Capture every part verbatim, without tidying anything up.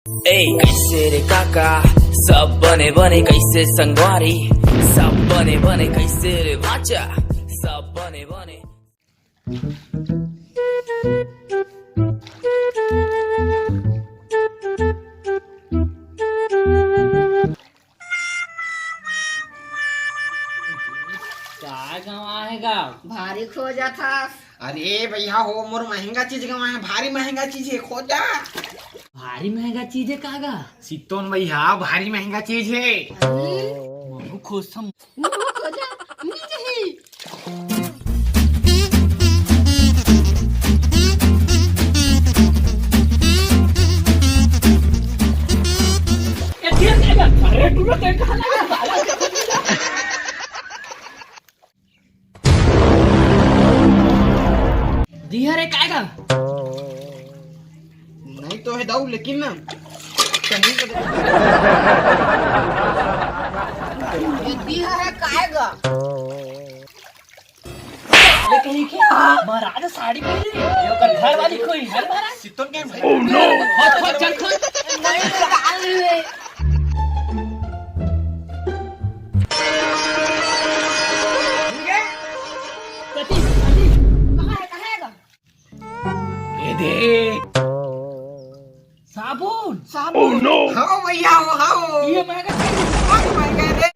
ए, कैसे रे काका, सब बने बने, कैसे संगवारी, सब बने बने, कैसे रे भाचा, सब बने बने। का गंवाए हे गा? भारी खोजत हस। अरे भैया हो, मोर महंगा चीज गंवाए हे, भारी महंगा चीज हे, खोजा। भारी महंगा चीज हे का गा? सितोन भैया, भारी महंगा चीज हे। अरे, महू खोजथंव। महू खोजा, मिल जाही। दिहा रे, काय गा? नहीं तो हे दाऊ, लेकिन ना, ये दिहा रे, काय गा? ये कहीं के महाराज साड़ी पहनी है, ये ओकर घर वाली कोई है महाराज। सितोन के भाई। Oh no! खोज, खोज, चल, खोज। नहीं, निकाल ले। कति, कति, कहाँ है, कहाँ है गा? ये दे। साबुन, साबुन। Oh no! हाँ भैया, हाँ। ये महंगा साबुन। बहुत महंगा रे।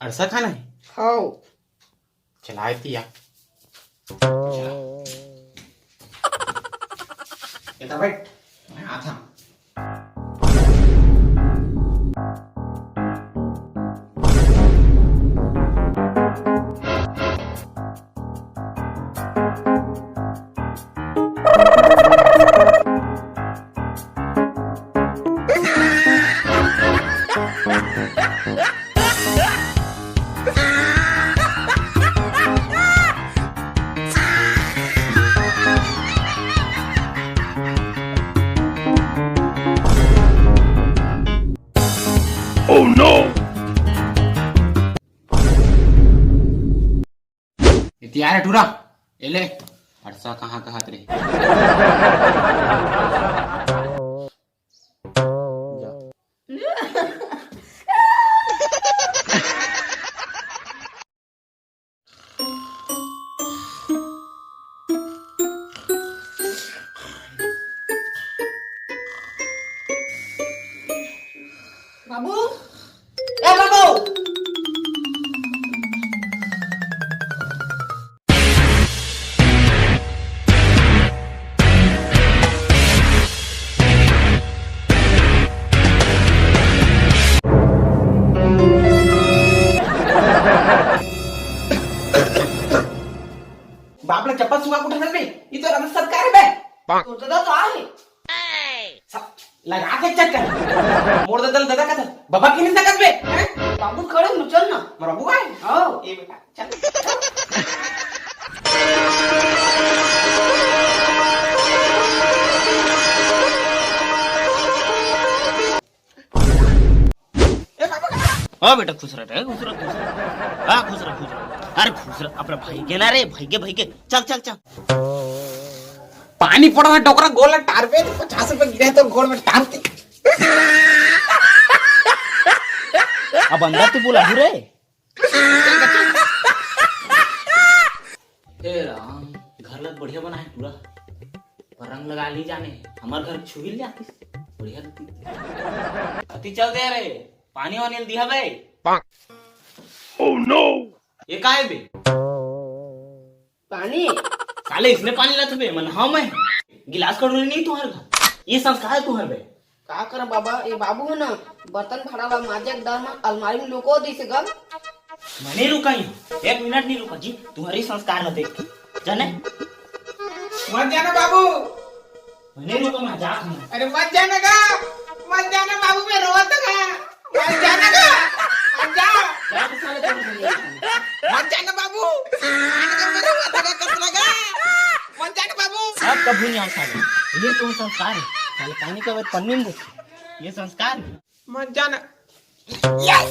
अरसा खाना है? हाँ। चलाए दिया। चला। ये तो बैठ, मैं आता हूँ। Oh no! ये तियार है टूरा, ये ले। अरसा कहाँ कहत रहे? जा। बाबू, ए बाबू। बाप ला चप्पल सुंघा के उठा बे, ई तो रंग सत्कार है बे। तोर ददा तो आए। सब लगा के चेक कर। मोर ददा ल ददा कथस, बबा के नहीं सकस बे, हैं? बाबू खड़े हो, चल ना। मोर बाबू आए? हाँ। ए बेटा, चल। ए बाबा। हाँ बेटा, खुश रह रे, खुश रह, खुश रह। हाँ, खुश रह, खुश रह। अरे खुश रह, अपने भाई के ना रे, भाई के, भाई के। चल, चल, चल। पानी पड़ा है, डोकरा गोला टार पे, पचास रुपए गिरे तो गोल में टार दी। अब अंदर तो बोला रे। हे राम, घर ला बढ़िया बनाए पूरा, पर रंग लगा ली जाने, हमर घर छुगिल जातिस, बढ़िया रहती। अति चल दे रे, पानी वानी दिहा बे। Oh no! ये का है बे? पानी? साले इसने पानी लात बे, मन हाँ मैं। गिलास कटोरी नहीं तुम्हारे घर, ये संस्कार है तुम्हारे बे। का करं बाबा, ये बाबू है ना, बर्तन भाड़ा ला माजे के डर में अलमारी में लुको दिस गा। मैं नहीं रुका ही, एक मिनट नहीं रुका जी, तुम्हारी संस्कार न देख के। जाने? मत जाना बाबू। मैं नहीं रुका, मैं जा। अरे मत जाना गा, मत जाना बाबू, मैं रोवत गा। मत जाना गा, मत जा। मत जाना बाबू। मत जाना बाबू। अब कभू नहीं आओ साले। ये तो संस्कार है। साले पानी का पन्नी में ये संस्कार है। मत जाना। यस,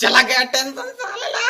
चला गया टेंशन साले ला।